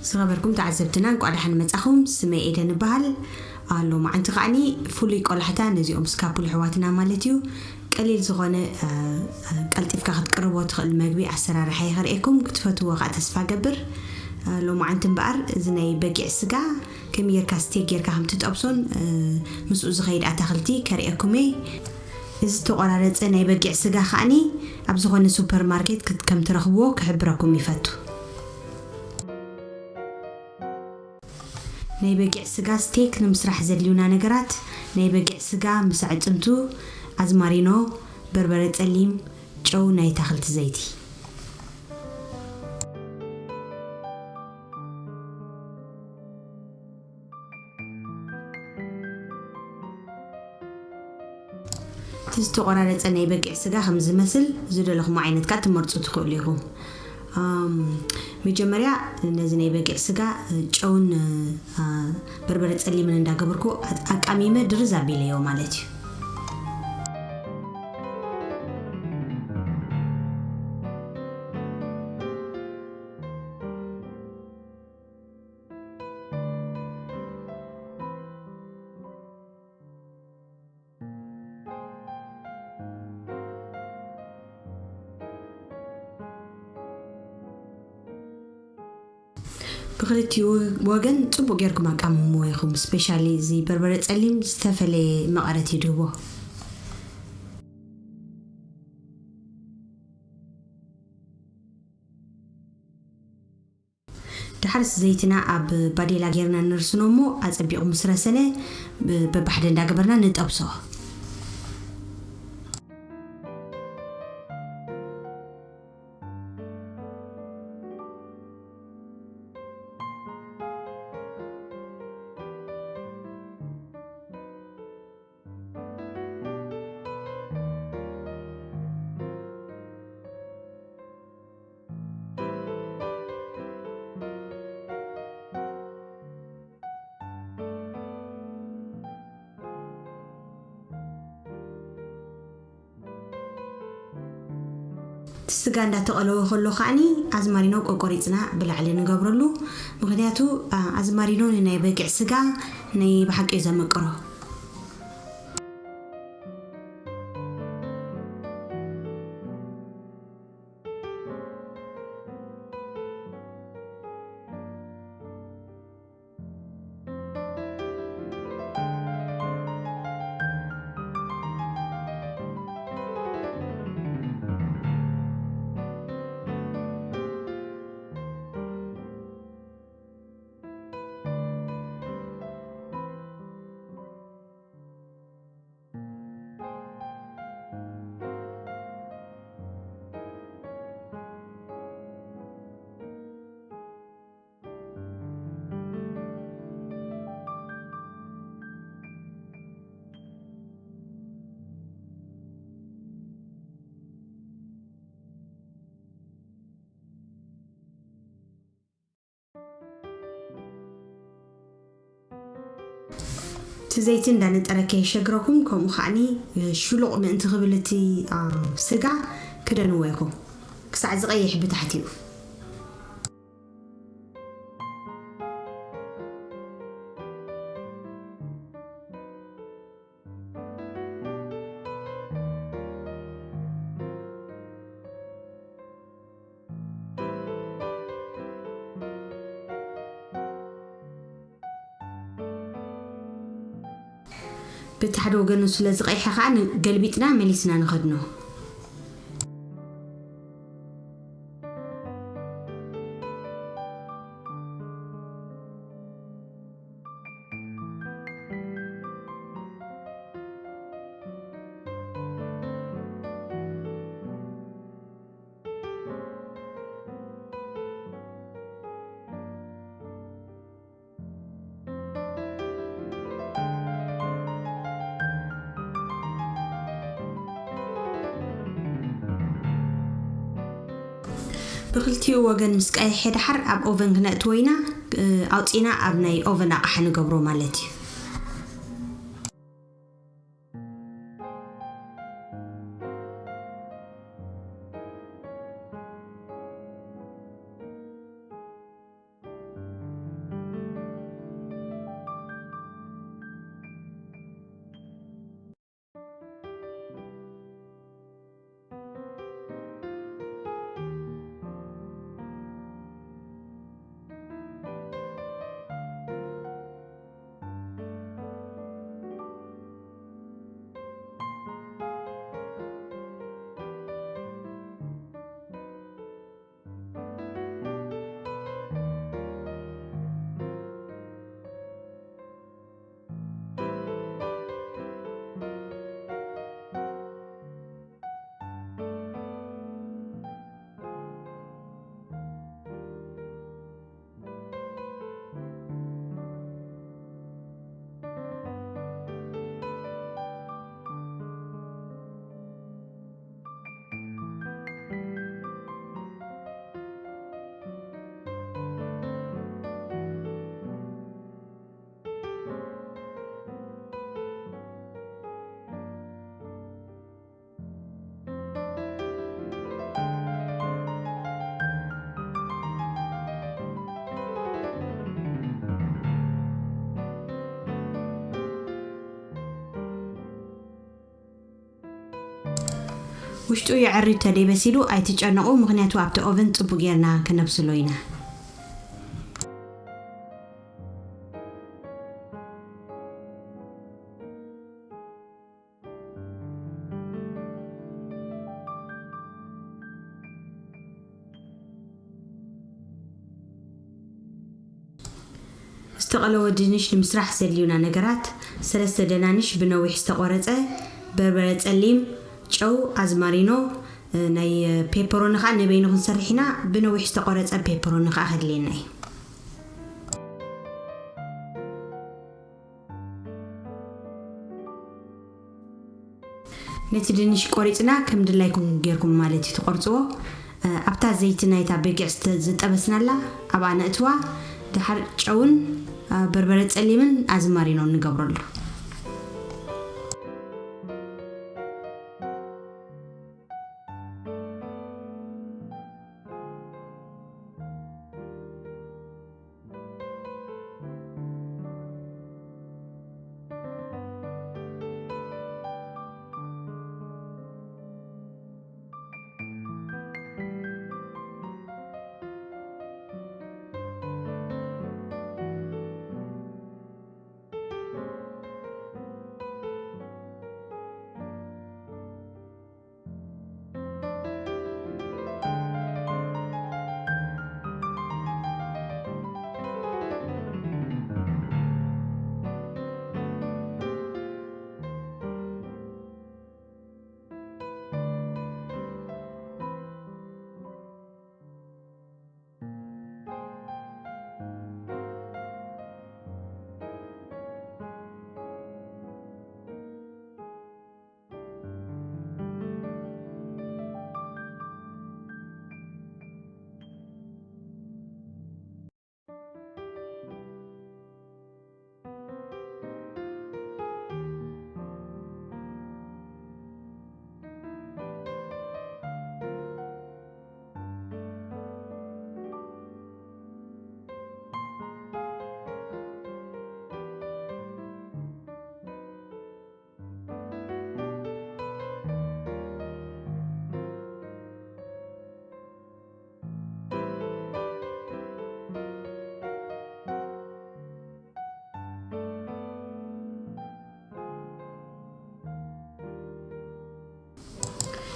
ዝኸበርኩም ተዓዘብትና፣ እንቋዕ ደሓን መጻኹም። ስመይ ኤደን እበሃል። ሎማዓንቲ ከዓኒ ፍሉይ ቆላሕታ ነዚኦም ስካፑል ኣሕዋትና ማለት እዩ። ቀሊል ዝኾነ፣ እ፣ እ፣ ቀልጢፍካ ክትቅርቦ ትኽእል መግቢ ኣሰራርሓ እየ ከርእየኩም። ክትፈትዎ ከኣ ተስፋ ገብር። እ፣ ሎማዓንቲ እምበኣር እዚ ናይ በጊዕ ስጋ ከመይ ጌርካ ስቴክ ጌርካ ከም ትጠብሶን፣ እ፣ ምስኡ ዝኸይድ ኣታኽልቲ ከርእየኩም እየ። እዚ ዝተቖራረጸ ናይ በጊዕ ስጋ ከኣኒ ኣብ ዝኾነ ሱፐርማርኬት ክት-፣ ከም ትረኽብዎ ክሕብረኩም ይፈቱ። ናይ በጊዕ ስጋ ስቴክ ንምስራሕ ዘድልዩና ነገራት፣ ናይ በጊዕ ስጋ ምስ ኣዕጽምቱ፣ ኣዝማሪኖ፣ በርበረ ጸሊም፣ ጨው፣ ናይ ኣታኽልቲ ዘይቲ። እቲ ዝተቖራረጸ ናይ በጊዕ ስጋ ከም ዝመስል ዝደለኹም ዓይነት ከኣ ትመርጹ ትኽእሉ ኢኹም። ኣም፣ መጀመርያ ነዚ ናይ በጊዕ ስጋ ጨውን፣ እ፣ በርበረ ጸሊምን እንዳገበርኩ ኣ-፣ ኣቃሚመ ድርዝ ኣቢለዮ ማለት እዩ። ብክልቲኡ ወገን ጽቡቕ ጌርኩም ኣቃምምዎ ኢኹም። ስፔሻሊ እዚ በርበረ ጸሊም ዝተፈለየ መቐረት እዩ ድህቦ። ድሓርስ ዘይትና ኣብ ባዴላ ጌርና ንርስኖ እሞ ኣጸቢቑ ምስ ረሰነ ብ-፣ በባሕደ እንዳገበርና ንጠብሶ። እቲ ስጋ እንዳተቐለወ ከሎ ከዓኒ ኣዝማሪኖ ቆቆሪፅና ብላዕሊ ንገብረሉ። ምኽንያቱ፣ ኣ-፣ ኣዝማሪኖ ንናይ በጊዕ ስጋ ናይ ብሓቂ እዩ ዘመቅሮ። እቲ ዘይቲ እንዳነጠረ ከየሸግረኩም፣ ከምኡ ከዓኒ ሽሉቕ ምእንቲ ክብል እቲ፣ አ፣ ስጋ ክደንዎ ኢኹም። ክሳዕ ዝቐይሕ ብታሕቲኡ። በቲ ሓደ ወገኑ ስለ ዝቐይሐ ከኣ ን-፣ ገልቢጥና መሊስና ንኸድኖ። ብክልቲኡ ወገን ምስ ቀይሐ ደሓር ኣብ ኦቨን ክነእትዎ ኢና። እ፣ ኣውፂና ኣብ ናይ ኦቨን ኣቕሓ ንገብሮ ማለት እዩ። ውሽጡ የዕሪ ተደይ በሲሉ ኣይትጨነቑ፣ ምኽንያቱ ኣብቲ ኦቨን ጽቡቕ ጌርና ከነብስሎ ኢና። ዝተቐለወ ድንሽ ንምስራሕ ዘድልዩና ነገራት፣ ሰለስተ ደናንሽ ብነዊሕ ዝተቖረጸ፣ በርበረ ጸሊም፣ ጨው፣ ኣዝማሪኖ፣ ናይ ፔፐሮኒ ኸዓ ንበይኑ ክንሰርሕ ኢና። ብነዊሕ ዝተቖረጸ ፔፐሮኒ ኸዓ ከድልየና እዩ። ነቲ ድንሽ ቆሪጽና ከም ድላይኩም ጌርኩም ማለት እዩ ትቆርጽዎ። ኣብታ ዘይቲ ናይታ በጊዕ ዝተ-፣ ዝጠበስናላ ኣብኣ ነእትዋ። ድሓር ጨውን በርበረ ጸሊምን ኣዝማሪኖን ንገብረሉ።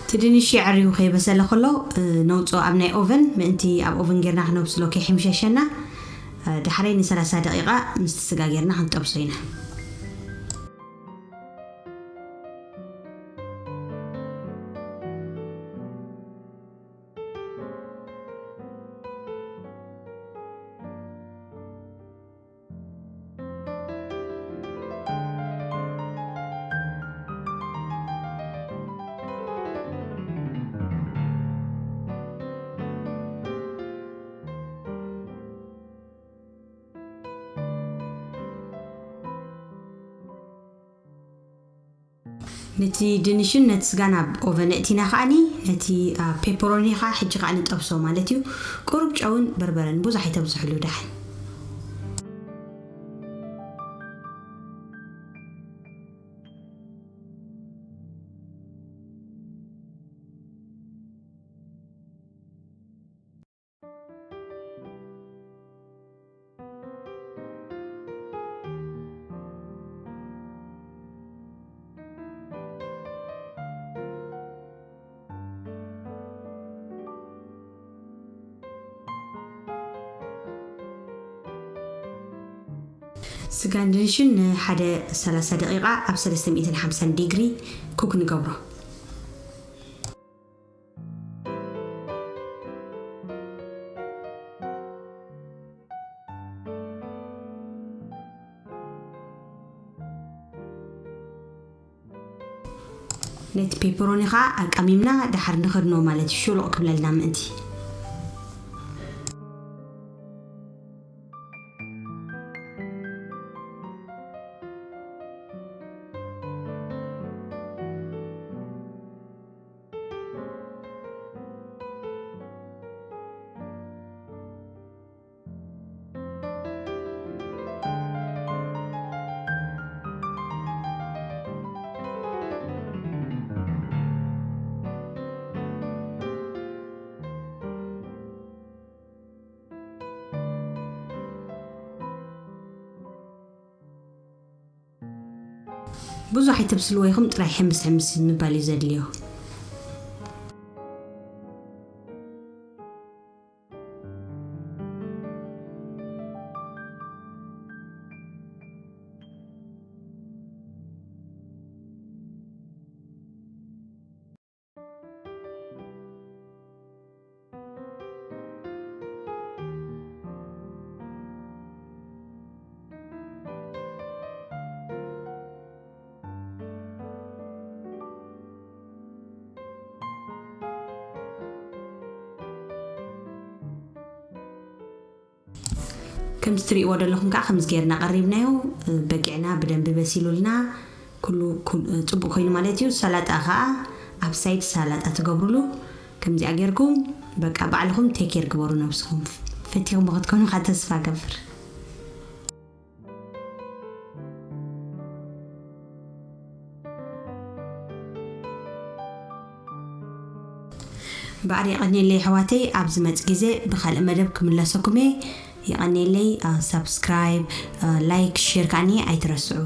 እቲ ድንሽ የዕርዩ ከይበሰለ ከሎ፣ እ፣ ነውፅኦ ኣብ ናይ ኦቨን፣ ምእንቲ ኣብ ኦቨን ጌርና ክነብስሎ ከይሕምሸሸና፣ እ፣ ዳሕረይ ንሰላሳ ደቂቓ ምስቲ ስጋ ጌርና ክንጠብሶ ኢና። ነቲ ድንሽን ነቲ ስጋን ኣብ ኦቨን እእቲና ከኣኒ፣ ነቲ፣ አ፣ ፔፐሮኒ ከኣ ሕጂ ከኣ ንጠብሶ ማለት እዩ። ቁሩብ ጨውን በርበረን፣ ብዙሕ ኣይተብዝሕሉ ደሓን። ስጋን ድንሽን ንሓደ ሰላሳ ደቂቓ ኣብ ሰለስተ ሚእትን ሓምሳን ዲግሪ ኩክ ንገብሮ። ነቲ ፔፐሮኒ ኸኣ ኣቃሚምና ደሓር ንኸድኖ ማለት እዩ፣ ሹሉቕ ክብለልና ምእንቲ። ብዙሕ ኣይተብስልዎ ኢኹም፣ ጥራይ ሕምስ ሕምስ ምባል እዩ ዘድልዮ። ከምዚ ትርእይዎ ዘለኹም ከዓ ከምዚ ጌርና ቀሪብናዮ። በጊዕና ብደንቢ በሲሉልና፣ ኩሉ ኩ- ጽቡቕ ኮይኑ ማለት እዩ። ሰላጣ ከዓ ኣብ ሳይድ ሰላጣ ትገብሩሉ። ከምዚኣ ጌርኩም በቃ ባዕልኹም ቴኬር ግበሩ ነብስኹም። ፈቲኹም ክትኮኑ ከዓ ተስፋ ገብር። ባዕሪ የቐንየለይ ኣሕዋተይ፣ ኣብ ዝመጽእ ግዜ ብኻልእ መደብ ክምለሰኩም እየ። የቐንየለይ። ሳብስክራይብ፣ ላይክ፣ ሼር ከዓኒ ኣይትረስዑ።